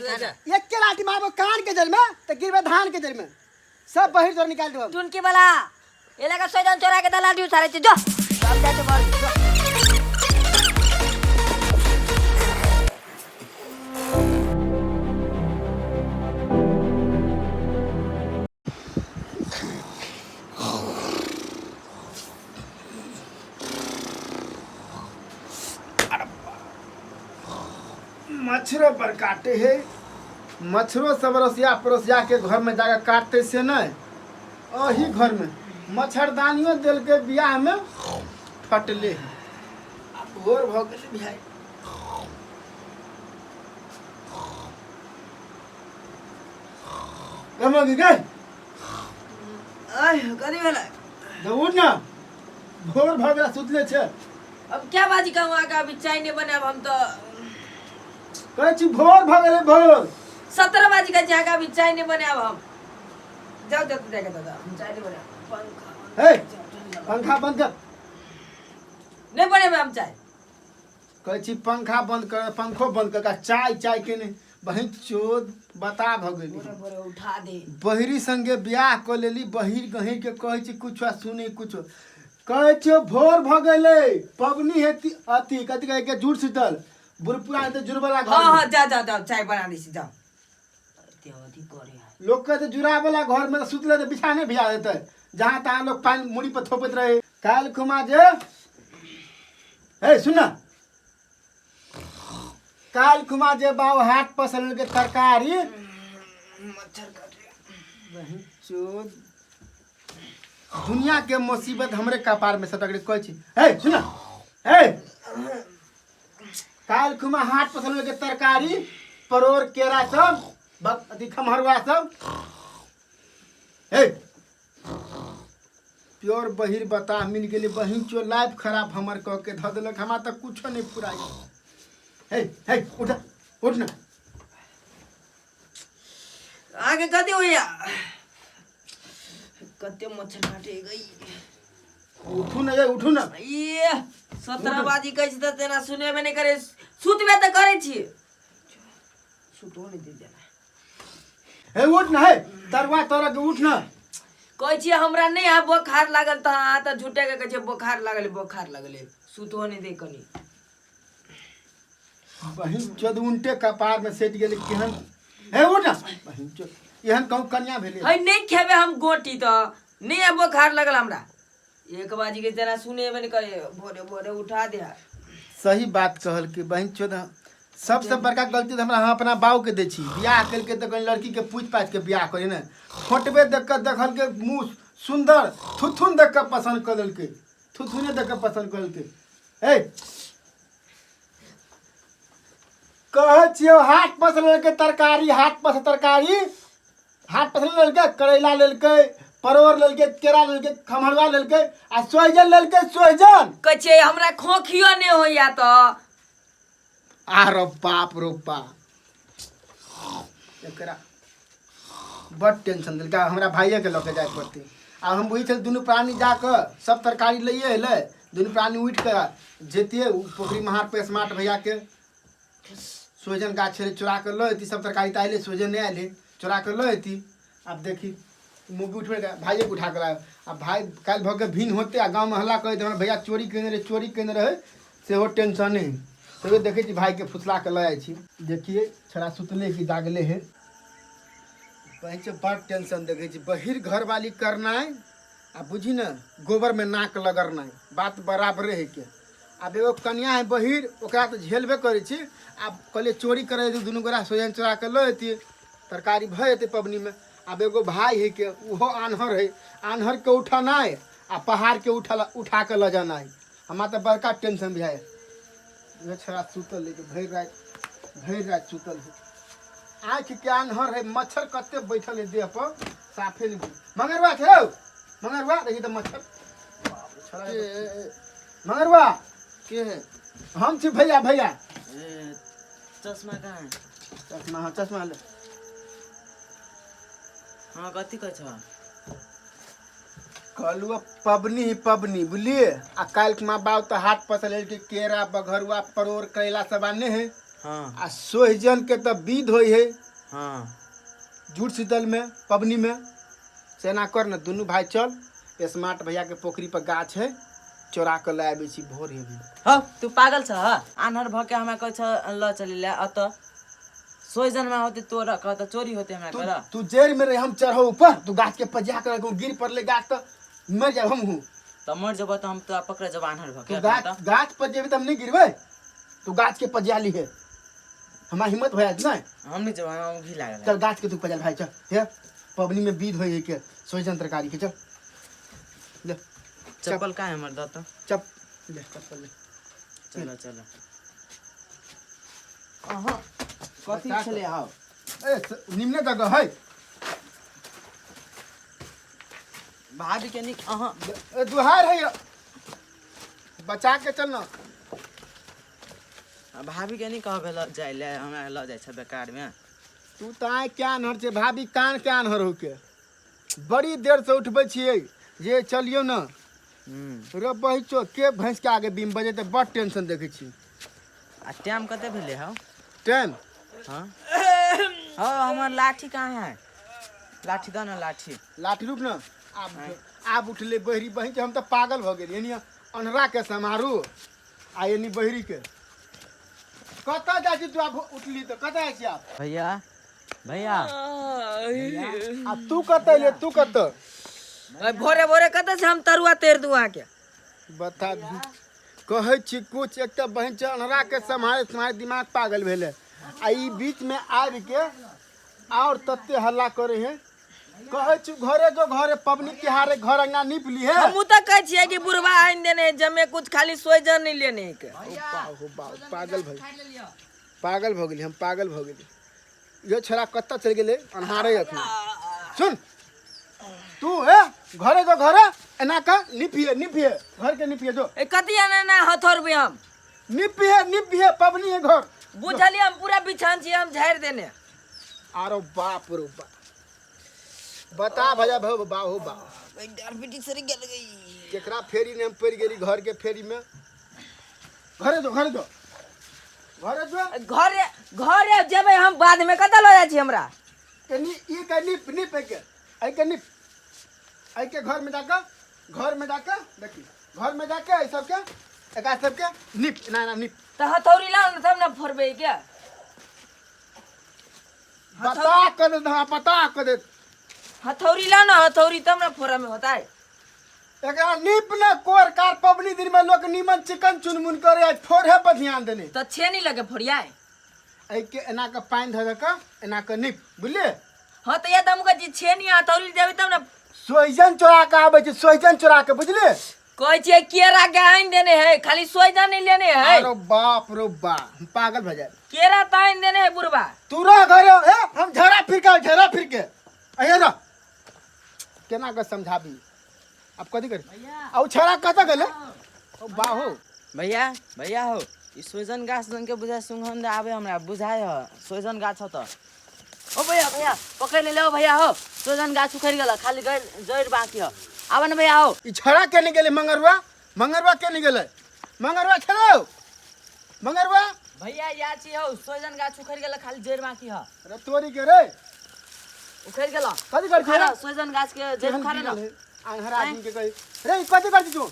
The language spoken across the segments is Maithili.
खाना। एके लाठी मारबो कान के जड़ में त गिरबे धान के जड़ में, सब बहिर तोर निकाल देबो। टुनकी वाला एला का सोजन चोरा के दलाल उतारे छै, जो सब जाय छै मर जो। मच्छरो पर काटे है, मच्छरो सब रसिया पड़ोसिया के घर में जाकर काटते से नहीं, अही घर में मच्छरदानियो दिल के बियाह में फटले है। आब भोर भऽ गेलै भाई। गमगी गए। आय कथी भेलै? तो उठ ना, भोर भऽ गेला, सुतले छै। अब क्या बाजी कहूँ आके, अभी चाय नहीं बनाब हम तो। कहै छी भोर भऽ गेलै भोर। 17 बाजी का जाके अभी चाय नहीं बनाब हम। जाओ जाओ तो जाके दादा, हम चाय नहीं बनाब। पंखा बंद। हे, पंखा बंद कर। नहीं बनेब हम चाय। कहै छी पंखा बंद कर, पंखो बंद कर, चाय चाय के नहीं। बहिन चोद बता भऽ गेली। भोरे भोरे उठा दे। बहिरी संगे बियाह कऽ लेली, बहिर गहीर के कहै छी कुछ आ सुनै कुछ। कहै छियौ भोर भऽ गेलै, पबनी हेती अथी कथी कहै के जुड़ शीतल बुढ़पुरा हेतै जुड़वला घर हाँ में। हाँ, जा जा जाओ, चाय बना दी छी, जाओ। एते अथी करे है। लोग कहै छै जुड़ावला घर में सुतले तऽ बिछाने भिजा देतै, जहाँ तहाँ लोग पानि मुड़ी पर थोपैत रहे। काल्हि खुमा जे हे सुन ना, काल्हि खुमा जे बाबू हाट पर से लेलकै तरकारी। मच्छर काटे। बहिन चोद, दुनिया के मुसीबत हमरे कपार में सटक रे। कहै छी हे सुन ना, हे काल्हि खुमा हाट पर से लेलकै तरकारी, परोड़ केरा सब, अथी खमहरुआ सब। हे प्योर बहिर बताह मिल गेलै बहिन चो, लाइफ खराब हमर कऽ के धऽ देलक, हमरा तऽ कुछो नहि फुराइ। हे हे उठ उठ ना। आगे कथी होइया? कते मच्छर काटे गई। उठू ना ये, उठू ना। ये 17 बाजी कहै छी तऽ तेना सुनेबे नहि करे, सुतबे तऽ करै छी, सुतो नहि दे देना। हे उठ ना, हे तरुआ तोरा के उठ ना। कहै छियै हमरा नहि है बोखार लागल तऽ अहाँ तऽ झूठे के कहै छियै बोखार लागल बोखार लागल, सुतो नहि दे कनी। बहिन चोद उनटे कपार में सेट गेलै केहन। हे उठ ना बहिन चोद, एहन कहूँ कन्या भेलै। है नहि खेबै हम गोटी तऽ नहि है बोखार लागल हमरा। 1 बाजी के जेना सुनेबे नहि करे, भोरे भोरे उठा दे। सही बात कहल कि बहिन चोद, सबसे बड़का गलती तऽ हमरा हम अपना बाबू के दै छी। बियाह केलकै तऽ कनि लड़की के पूछि पाछि के बियाह करी ने, फोटबे देख कऽ देखलकै मुँह सुन्दर, थुथुन देख कऽ पसन्द कऽ लेलकै, थुथुने देख कऽ पसन्द कऽ लेलकै। हे कहै छियौ हाट पर से लेलकै तरकारी, हाट पर से तरकारी, हाट पर से लेलकै करैला लेलकै, परोड़ लेलकै, केरा लेलकै, खमहरुआ लेलकै आ सोहिजन लेलकै सोहिजन। कहै छियै हमरा खोखियो नहि होइया तऽ। आरो बाप रो बाप, एकरा बड टेंशन देलकै, हमरा भाइये के लऽ के जाय पड़तै। आ हम बुझै छलियै दुनू प्राणी जाकऽ सब तरकारी लैए एलै, दुनू प्राणी उठि कऽ जैतियै ओ पोखरि महार पर स्मार्ट भैयाके सोहिजन गाछ छलै, चोरा कऽ लऽ अयती सब तरकारी। तऽ अयलै सोहिजन नहि आयल, चोरा कऽ लऽ अयती। आब देखी मुगी उठबे भाइये के उठा कऽ लाब। आ भाइ काल्हि भऽ के भिन्न होतै आ गाँवमे हल्ला करैत हमरा भैया चोरी केने रहै, चोरी केने रहै, सेहो टेंशने है। तैयो देखै छी भाइके फुसला कऽ लऽ जाइ छी। देखिए छोड़ा सुतले कि जागले है। कहै छै बड़ टेंशन देखै छी बहिर घरवाली करनाइ आ बुझी ने गोबरमे नाक लगड़नाइ बात बराबरे है के। आब एगो कनिया है बहिर, ओकरा तऽ झेलबे करै छी। आब कहलियै चोरी करै दुनू गोरा सोजन चोरा कऽ लऽ अयतियै, तरकारी भऽ जेतै पबनीमे। आब एगो भाय है के, ओहो आन्हर है, आन्हरके उठेनाइ आ पहाड़के उठल उठा कऽ लऽ जेनाइ हमरा तऽ बड़का टेंशन बुझाइए। छोड़ा सुतल है भरि राति, भरि राति सुतल है, आँखिके आन्हर है, मच्छर कते बैठल है देह पर साफे नहि। मंगरुआ छै हौ, मंगरुआ देखी तऽ मच्छर छोड़ा। मंगरुआ के है? हम छी भैया। भैया ए, चश्मा कहाँ है? चश्मा, हाँ चश्मा ले। हाँ कथी कहै छ? कहलू पबनी ही पबनी बुझलिए। आ काल्हि माँ बाप तऽ हाट पर से लेलकै केरा बघरुआ परोड़ करैला सब आनने है। हाँ। आ सोहिजन के तऽ विध होइ है। हाँ। जुड़ शीतल में पबनी में से एना कर ने, दुनू भाई चल स्मार्ट भैया के पोखरी पर गाछ है, चोरा के लए आबै छी भोर हेबी। हौ तू पागल छ? आन्हर भऽ के हमरा कहै छ ल चली ले, अतऽ सोइजन में होते तोरा कहत चोरी होते हमरा तू कर। तू जड़ में रहे, हम चढ़ो ऊपर, तू गाछ के पजिया के रखू, गिर पड़ले गाछ तऽ मर जाब हम हूँ। तऽ मर जेबऽ तऽ हम तोरा पकड़े जेबऽ आन्हर भऽ तू के। गाछ गाछ पर जेबी तऽ हम नहीं गिरबै, तू गाछ के पजिया लीहे, हमरा हिम्मत भऽ जायत नहि। हम नहीं जेबऽ, हमरा उघी लागल। चल गाछ के तू पजल भाई, चल हे पबनी में विध होइ है के सोहिजन तरकारी के, चल ले। चप्पल का है हमर दत? चप ले, चप्पल ले। चलो चलो। अहाँ कथी बच्चा छलै हौ? ए निम्ने जगह है। भाभी के निक अहाँ। ए, दुहार है, बचा के चल ना। भाभी के नहीं कहबे ल जाय ले, हमरा ल जाइ छै बेकार में। तू तऽ आइ क्या अनहर छै भाभी, कान के अनहर होके बड़ी देर से उठबै छियै जे चलियौ ने। रे बहिचो के भैंस के आगे बीम बजे तऽ बड़ टेंशन देखै छी। आ टाइम कते भेलै हौ? टाइम? हाँ हौ, हमर लाठी कहाँ है? लाठी दऽ न लाठी। लाठी रुक न, आब आब उठले बहरी बहिन, हम तऽ पागल भऽ गेलियै। एनी अन्हरा के सम्हारू आ एनी बहरी के। कतऽ जाइ छी तू? आब उठली तऽ कतऽ जाइ छी आब? भैया भैया। आ तू कतऽ एलियै? तू कतऽ? भोरे भोरे कतऽ से हम तरुआ तेर दू अहाँके? बता कहै छी कुछ, एक तऽ बहिन छै अन्हरा के सम्हारे सम्हारे दिमाग पागल भेलै, आ ई बीच में आबि के और तते हल्ला करे है। कहै छी घरे जो घरे पबनी तिहारे घर अंगना नीप ली है। हमहूँ तऽ कहै छियै कि बुढ़वा आनि देने है, जमे कुछ खाली सोइजन नहीं लेने है के। बाहो बाहो, पागल भऽ पागल भऽ गेली हम, पागल भऽ गेली। यो छोरा कतऽ चलि गेलै अन्हारे अखन। सुन तू, ए घरे जो घरे एना कऽ निपिए निपिए घर के निपिए जो। ए कथी एना एना हथौड़बै हम? निपिए निपिए पबनी है घर। बुझलियै, हम पूरा बिछान छियै, हम झाड़ि देने। आरो बाप रो बाप, बता भैया भौ बाहो बा। केकरा फेरी ने हम पड़ि गेली घर के फेरी में। घरे जो घरे जो घरे जो। घरे घरे जेबै हम बाद में, कतऽ लऽ जाइ छी हमरा? कनी ई के निप निप के ऐ के निप ऐ के घर में जाकर, घर में जाकर देखी, घर में जाके ऐ सबके एकरा सबके निप ना ना निप। तऽ हथौड़ी लाउ ने तब ने फोड़बै के। बता कर दे, बता कर दे। हथौड़ी लाउ ने हथौड़ी तब ने फोड़ऽ में होतै। एकरा नीप ने कोर कार पबनी दिन में लोग नीमन चिकन चुनमुन करे, आज फोड़े पर ध्यान देने। तऽ छेनी लगे फोड़ियाय? ऐ के एना के पानि धऽ के एना के नीप, बुझलियै? हाँ तऽ इएह तऽ हम कहै छी, छेनी हथौड़ी देबै तब ने। सोहिजन चोरा के आबै छै, सोहिजन चोरा के, बुझलियै? कहै छियै केरा के आनि देने है, खाली सोइजन नहीं लेने है। अरे बाप रो बाप, हम पागल भऽ जाए। केरा तऽ आनि देने है बुढ़वा। तू रह घरे, ए हम झरा फिर के झरा फिर के अहे रह, केना के समझाबी अब? कथी करी? आ उ छोरा कतऽ गेलै? ओ बाहो। भैया भैया हो, ई सोइजन गाछ जन के बुझाय सुगंध आबे, हमरा बुझाय ह सोइजन गाछ ह। तऽ ओ भैया भैया पकड़ ले लो भैया हो, सोइजन गाछ उखड़ गेल, खाली गैर जड़ बाकी ह। आब न भैया हो। ई छोरा केने गेलै? मंगरुआ मंगरुआ केने गेलै? मंगरुआ छलो मंगरुआ। भैया या छी हो, सोइजन गाछ उखड़ गेल, खाली जड़ बाकी ह। अरे तोरी के रे। उखड़ गेल। कथी कर छी? सोइजन गाछ के जड़ उखाड़े न। अनहर आदमी के कही रे, ई कथी कर छी तू?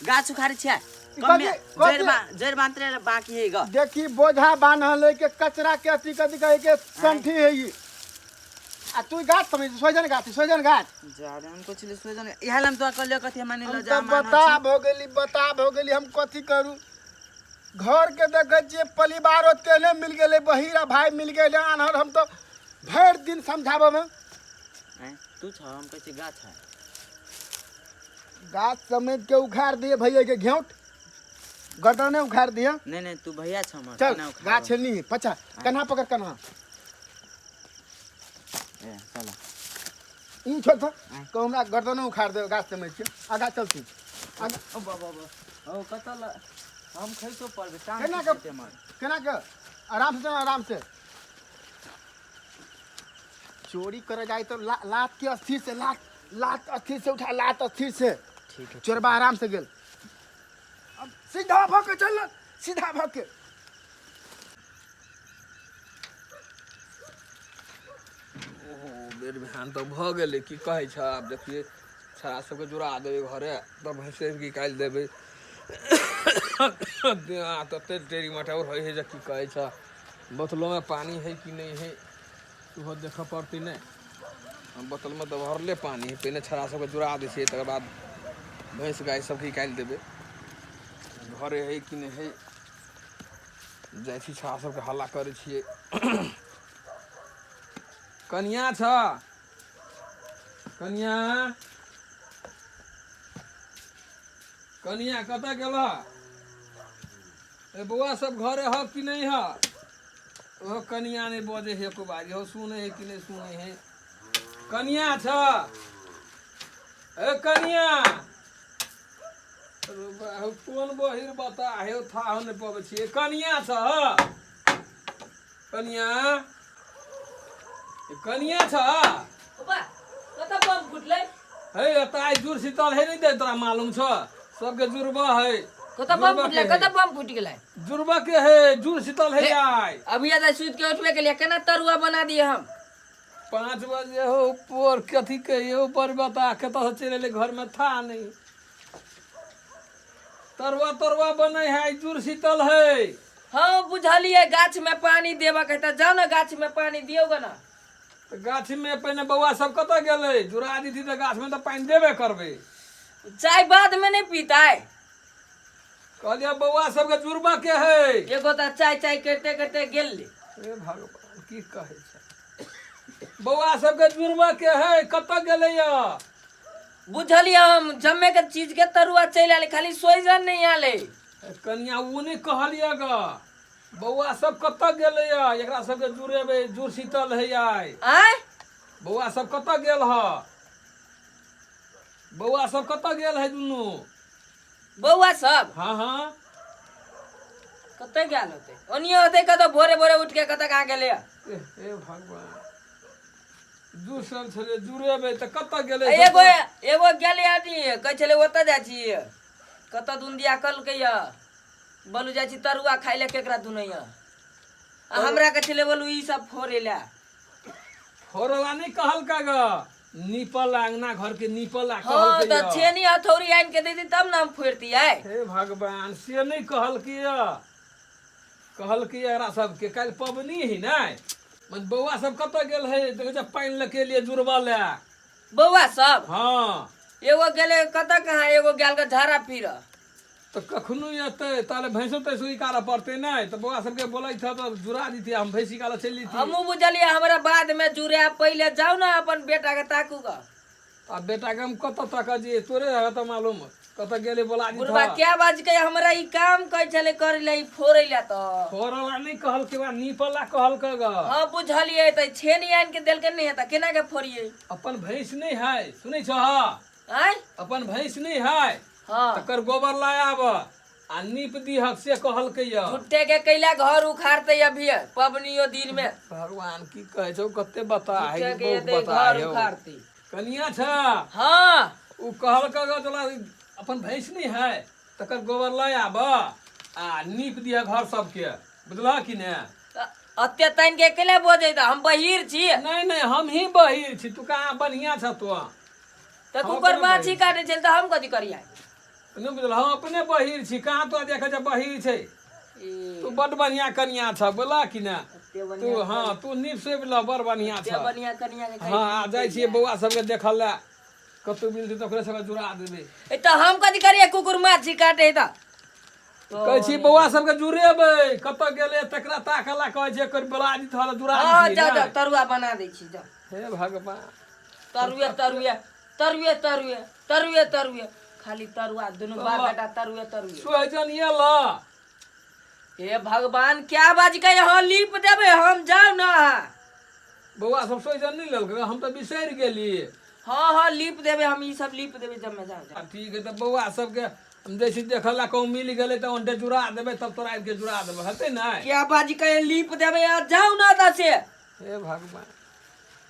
गाछ उखाड़े छियै। कथी- कथी- जड़ बा जड़ मात्र बाकी है ग। देखी बोझा बान्हल है के कचरा के अथी कथी कहे के कंठी है ई, आ तू गाछ समझ सोइजन गाछ, सोइजन गाछ। जा रे, हम कुछ सोइजन इहा लम तो कहलियो कथी मानि हम ल तऽ जा मान। बता भऽ गेली, बता भऽ गेली। हम कथी करू? घर के देखै छियै परिवार ओते नहि मिल गेलै, बहिरा भाई मिल गेलै आन्हर। हम तऽ भरि दिन समझाबऽमे। तू छ, हम कहै छी गाछ है। गाछ समेत के उखाड़ दिए भैया के घेंट गटने उखाड़ दिए। नहीं नहीं, तू भैया छ हमर। चल। केना उखाड़ब? गाछ नहीं पचा, कन्हा पकड़ कन्हा। ए चल। ई छोड़ तो कहू हमरा गर्दनो उखाड़ दे गाछ समेत के। आगा चल तू आगा। ओ बाबा बाबा ओ कतऽ ल हम खैसो पड़बै टांग केना टूटि जेतै हमर। केना के आराम से चल, आराम से। चोरी करे जाए तो लात के अस्थिर से, लात लात अस्थिर से उठा, लात अस्थिर से। ठीक है। चोरबा आराम से गेल। अब सीधा भऽ के चल, सीधा भऽ के। बेर बिहान तऽ भऽ गेलै। की कहै छ, आब देखियै, छड़ा सबके जुड़ा देबै घरे, तब भैंसे निकालि देबै। तते टेरी मटौर होइ है जे की कहै छ। बोतलोमे पानि है कि नहि है, सेहो देखऽ पड़तै। नहि, बोतलमे तऽ भरले पानि है। पहिने छड़ा सबके जुड़ा दै छियै, तकर बाद भैंस गाय सबके निकालि देबै। घरे है कि नहि है? जाइ छी, छड़ा सबके हल्ला करै छियै। कनिया छ, कनिया, कनिया, कतऽ गेल? ए बौआ सब घरे ह कि नहि ह? ओहो कनिया नहि बजै है एको बारी। हो, सुनै है कि नहि सुनै है? कनिया छ, ए कनिया। अरे बा, हौ कोन बहिर बता हे, थाह नहि पबै छियै। कनिया छ, कनिया, ए कनिया छ। ओबा, कतऽ बम फुटलै? हे, एतऽ आइ जुड़ शीतल है नहि दे, तोरा मालूम छ? सबके जुड़बा है। कतऽ बम जुड़बा फुटलै? के है। कतऽ बम फुटि गेलै? जुड़बा के है, जुड़ शीतल है आइ। अभी तऽ सुति के उठबे के लिए, केना तरुआ बना दिए हम? 5 बजे हो पोर कथी कहियो पर बता, कतऽ से चलि एलै घरमे था नहीं। तरुआ तरुआ बनै है, जुड़ शीतल है। हाँ, बुझलियै, गाछ में पानी देबऽ के तऽ जाउ ने, गाछ में पानी दियौ ग ने। तऽ गाछमे पहिने बौआ सब कतऽ गेलै? जुड़ा दीदी तऽ गाछमे तऽ पानि देबे करबै। चाय बाद में नहीं पीताय? कहलियै बौआ सबके जुड़बा के है। एगो तऽ चाय चाय करते करते गेल। हे भगवान, की कहै छै? बौआ सबके जुड़बा के है, कतऽ गेलै या? बुझलियै हम, जम्मे के चीज के तरुआ चलि आयल, खाली सोइजन नहीं आले। कनिया, ओ नहि कहलियै ग, बौआ सब कतऽ गेलै या? एकरा सबके जुड़ेबै, जुड़ शीतल है आइ। आय? बौआ सब कतऽ गेल ह? बौआ सब कतऽ गेल है दुनू? बौआ सब? हाँ हाँ। कतऽ गेल होतै? ओनियो होतै कतऽ, भोरे भोरे उठ के कतऽ कहाँ गेलै? ए हे भगवान, दू साल छलै जुड़ेबै तऽ कतऽ गेलै? एगो एगो गेलै आदमी, कहै छलै ओतऽ जाइ छी, कतऽ दुन दिया कहलकै यऽ, बोलू जाइ छी तरुआ खाइ लए केकरा दुनैया, आ हमरा कहै छलै बोलू ई सब फोड़ै लए। फोड़ला नहि कहलका ग, नीपल अंगना घर के नीपल। हाँ। कहलकै तऽ यऽ। छेनी हथौड़ी आनि के देती तब ने हम फोड़तियै। हे भगवान, से नहि कहलकै यऽ, कहलकै एकरा सबके काल्हि पबनी है ने। मन बौआ सब कतऽ गेल है? देखै छै पानि लऽ के लिए जुड़बा लए। बौआ सब? हाँ। एगो गेलै कतऽ कहाँ, एगो गेल के झाड़ा फिर। तऽ कखनो एतै ताले भैंसो तैंसो निकालऽ पड़तै। नहि तऽ बौआ सबके बोलै छ तऽ जुड़ा दितियै, हम भैंस निकालऽ चलि जैतियै। हमहूँ बुझलियै, हमरा बाद में जुड़े, पहिले जाउ ने अपन बेटा के ताकू ग। आ बेटाके हम कतऽ तकऽ जइयै? तोरे रहऽ तऽ मालूम कतऽ गेलै, बोला बुढ़बा दिथऽ। क्या बाज के हमरा ई काम कहै छलै करै लए, ई फोड़ै लए तऽ। फोड़ला नहि कहलकै बा, नीपला कहलकै ग। हाँ, बुझलियै, तऽ छेनी आनि के देलकै नहि तऽ केना के फोड़ियै? अपन भैंस नहि है, सुनै छह? आँय? अपन भैंस नहि है? हाँ। तकर गोबर लाय आब आ नीप दिहक, से कहलकै यऽ। झुट्टे के कैला घर उखाड़ते अभी पबनियो दिन में? भगवान, की कहै छौ? कते बता है। झुट्टे के बहुत एतै बता घर है। उखाड़ते। कनिया छ। हाँ। उ कहलकै ग, तोरा अपन भैंस नहि है, तकर गोबर लय आब आ नीप दिह घर सबके, बुझलह कि ने? तऽ अते तानि के कैला बजै? तऽ हम बहिर छी? नहि नहि, हम ही बहिर छी, तू कहाँ बढ़िया छ तो। तऽ हम कुकर अपने माछी बहिर। काटै छै तऽ हम कथी करियै? नहि बुझल, हम अपने बहिर छी, कहाँ तो देखै छ बहिर छै। ई, तू बड बढ़िया कनिया छ, बोला कि ने? एते तू बढ़िया। हाँ, तू नीप सोपि लह, बड़ बढ़िया एते छ। बढ़िया कनिया के। हाँ, आ जाइ छियै बौआ सबके देखल लए, कतौ मिलतै तऽ ओकरे सबके जुड़ा देबै। ए, तऽ हम कथी करियै? कुकुर माछी काटे तऽ। कहै छी बौआ सबके जुड़ेबै, कतऽ गेलै तकरा ताकला कहै छै, एकर बोला दिथऽ तऽ जुड़ा हाँ। दितियै। जाओ जाओ। ने? तरुआ बना दै छी, जाओ। हे भगवान। तरुए तरुए तरुए तरुए तरुए तरुए, खाली तरुआ, दुनू बाप बेटा तरुए तरुए। सोहजन ये ल। हे भगवान, क्या बाज के यहाँ लीप देबै हम, जाउ ना अहाँ। बौआ सब सोहजन नहि लेलकै, हम तऽ बिसरि गेली। हाँ हाँ, लीप देबै हम, ई सब लीप देबै जब मैं, जाओ जाओ। आ ठीक है, तऽ बौआ सबके हम जाइ छी देखऽ ला, कहूँ मिल गेलै तऽ ओन्टे जुड़ा देबै, तब तोरा आबि के जुड़ा देबै, हेतै ने? क्या बाज के लीप देबै आ जाउ ना तऽ से। हे भगवान।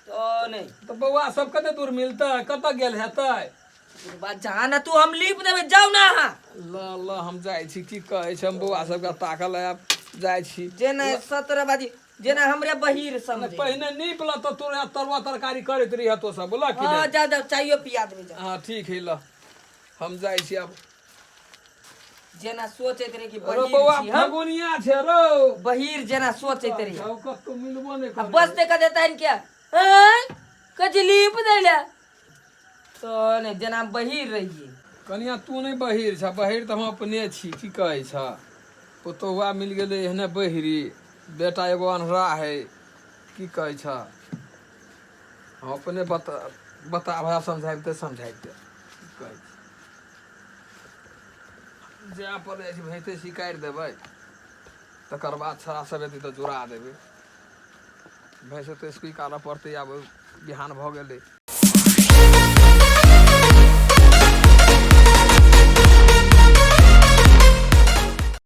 तो नहीं। तऽ बौआ सब कते दूर मिलतै? कतऽ गेल हेतै? बुढ़बा, जा ना तू, हम लीप देबै, जाउ ना अहाँ। ल ल, हम जाइ छी, की कहै छै, हम बौआ सबके ताकऽ लए आब जाइ छी। जे नहि 17 बाजी। जेना हमरे बहिर समझे। पहिने नीप ल तऽ तोरा तरुआ तरकारी करैत रहिह तो सब बोला कि हाँ नहि? जा जा, चाइयो पिया देबै जा। हाँ ठीक है, ल हम जाइ छी आब। जेना सोचैत रहे कि रो बहिर बौआ छी हम, फगुनिया छै रो। बहिर जेना सोचैत रहे। जाउ, कतौ मिलबो नहि आ करै। बस ते कह देता क्या आँय कथी लीप दैला तो ने, जेना हम बहिर रहिए। कनिया तू नहि बहिर छ, बहिर तऽ हम अपने छी। की कहै छ, पुतोहुआ मिल गेलै एहने बहिरी, बेटा एगो अन्हरा है। की कहै छ, हम अपने बता बता भा समझाबिते समझाबिते। की कहै छी, जाय पड़ै छै, भैंसे शिकारि देबै, तकर बाद छड़ा सब एतै तऽ जुड़ा देबै। भैंसे तऽ इसकुल काटऽ पड़तै। आब बिहान भऽ गेलै।